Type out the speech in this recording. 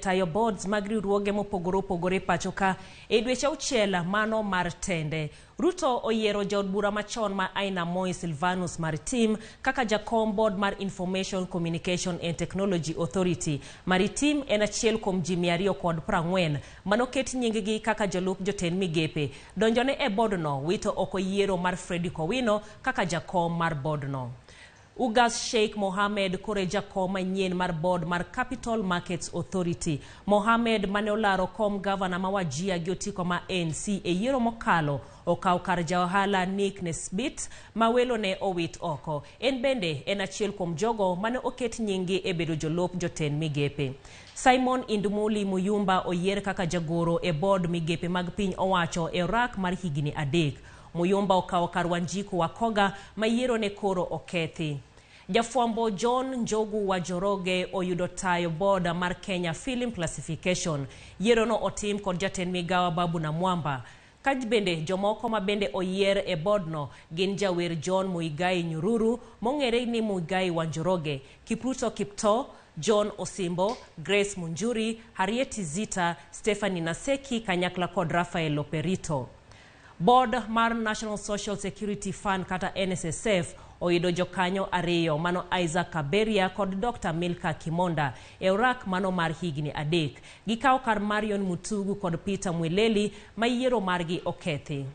osetayo boards mag riwruoge mopogore opogore pacho ka e dweche auchiel mano mar tende. Ruto oyiero jaod bura machon ma Ainamoi Silvanus Maritim kaka jakom board mar Information Communication and Technology Authority. Maritim en achiel kuom ji 240 manoket nying-gi kaka jolup jotend migepe. Donjone e boardno wito oko yiero mar Fredrick Owino kaka jakom mar boardno. Ugas Sheikh Mohammed koro e jakom manyien mar board mar Capital Markets Authority. Mohammed mane olaro kom gavana ma Wajir gi otiko ma ANC e yiero mokalo okawo kar ja ohala Nick Nesbitt ma welo ne owit oko. En bende en achiel kuom jogo mane oket nyinggi e bedo jolup jotend migepe. Simon Indumuli Muyumba oyier kaka jagoro e board migepe mag piny owacho e orak mar higni 3. Muyumba okawo kar Wanjiku Wakoga ma yiero ne koro okethi. Jafwambo John Njogu wa Njoroge oyudo tayo board mar Kenya Film Classification. Yiero no otim kod jatend migawo Ababu Namwamba. Ka bende jomoko ma bende oyier e board no gin jawer John Muigai Nyururu mong'ere ni Muigai wa Njoroge, Kipruto Kiptoo, John Osimbo, Grace Munjuri, Harriet Zita, Stephanie Naseki kanyakla kod Rafael Loperito. Board mar National Social Security Fund kata NSSF oyudo jokanyo ariyo mano Isaac Kaberia kod Dr. Milka Kimonda e orak mano mar higni 3. Gikawo kar Marion Mutugu kod Peter Mwileli ma yiero margi okethi.